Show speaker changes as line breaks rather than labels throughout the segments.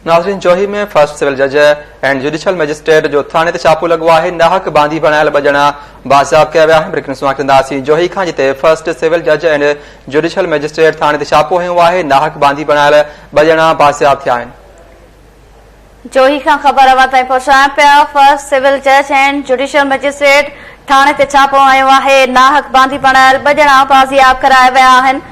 ناظرين Johi ۾ first civil جج and judicial magistrate جو ٿاڻي تي ڇاپو لڳو آهي، ناحق باندي بڻايل ٻه ڄڻا بازياب ڪيا ويا آهن، بريڪنگ نيوز ڪنداسين جوهي کان جتي فرسٽ سول جج اينڊ جوڊيشل مئجسٽريٽ ٿاڻي تي ڇاپو هنيو آهي، ناحق باندي بڻايل ٻه ڄڻا بازياب ٿيا آهن.
جوهي کان خبر اوهان تائين پهچايان پيا، فرسٽ سول جج اينڊ جوڊيشل مئجسٽريٽ ٿاڻي تي ڇاپو هنيو آهي، ناحق باندي بڻايل ٻه ڄڻا بازياب ڪرايا ويا آهن،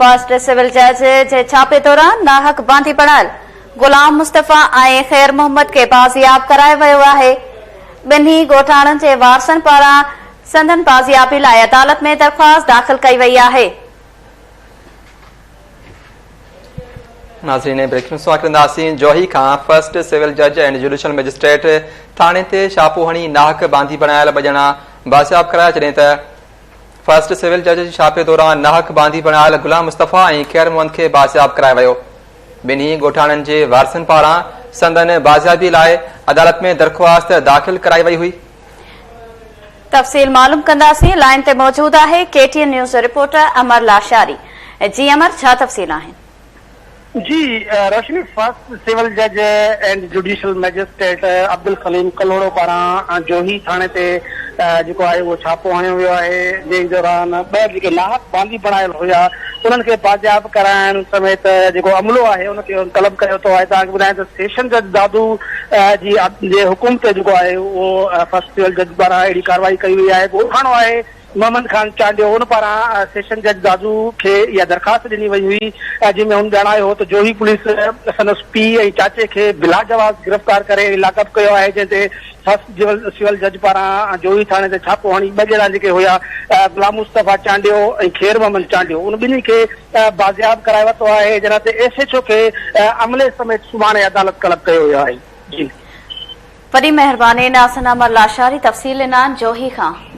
فرسٽ سول جج جي ڇاپي دوران ناحق باندي بڻايل غلام مصطفيٰ ۽ خير محمد کي بازياب ڪرايو ويو آهي. ٻنهي ڳوٺاڻن جي وارثن پاران سندن بازيابي لاء عدالت ۾ درخواست داخل ڪئي وئي آهي.
ناظرين بريڪنگ نيوز سان ڪنداسين جوهي کان فرسٽ سول جج اينڊ جوڊيشل مئجسٽريٽ ٿاڻي تي ڇاپو هڻي ناحق باندي بڻايل ٻه ڄڻا بازياب ڪرايا جڏهن ته فرسٽ سول جج جي ڇاپي دوران ناحق باندي بڻايل غلام مصطفيٰ ۽ خير محمد کي بازياب ڪرايو ويو. ٻنهي ڳوٺاڻن جي وارثن پاران سندن بازيابي لاء عدالت ۾ درخواست داخل ڪرائي وئي هئي.
تفصيل معلوم ڪنداسين، لائين تي موجود آهي ڪي ٽي اين نيوز جو رپورٽر امر لاشاري. جي امر ڇا تفصيل آهن؟
جي روشني فرسٽ سول جج اينڊ جوڊيشل مئجسٽريٽ عبدالخليم ڪلهوڙو پاران جوهي ٿاڻي تي جيڪو آهي اهو ڇاپو هنيو ويو آهي جنهن دوران ٻه جيڪي ناحق باندي بڻايل هيا انهن کي بازياب ڪرائڻ سميت جيڪو عملو آهي ان کي طلب ڪيو وتو آهي توهان کي ٻڌايان ته سيشن جج دادو جي جي حڪم تي جيڪو آهي اهو فرسٽ سول جج پاران اهڙي ڪارروائي ڪئي وئي آهي ڳوٺاڻو آهي محمد خان چانڊيو ان پاران سيشن جج دادو کي اها درخواست ڏني وئي هئي جنهن ۾ هن ڄاڻايو هو ته جوهي پوليس سندس پيء ۽ چاچي کي بلاجواز گرفتار ڪري لاڪ اپ ڪيو آهي جنهن تي فرسٽ سول جج پاران جوهي ٿاڻي تي ڇاپو هڻي ٻه ڄڻا جيڪي هيا غلام مصطفيٰ چانڊيو ۽ خير محمد چانڊيو ان ٻنهي کي بازياب ڪرائي ورتو آهي جنهن تي ايس ايڇ او کي عملي سميت سڀاڻي عدالت طلب ڪيو ويو آهي جي.
وڏي مهرباني ناصر امر لاشاري تفصيل ڏنا جوهي کان.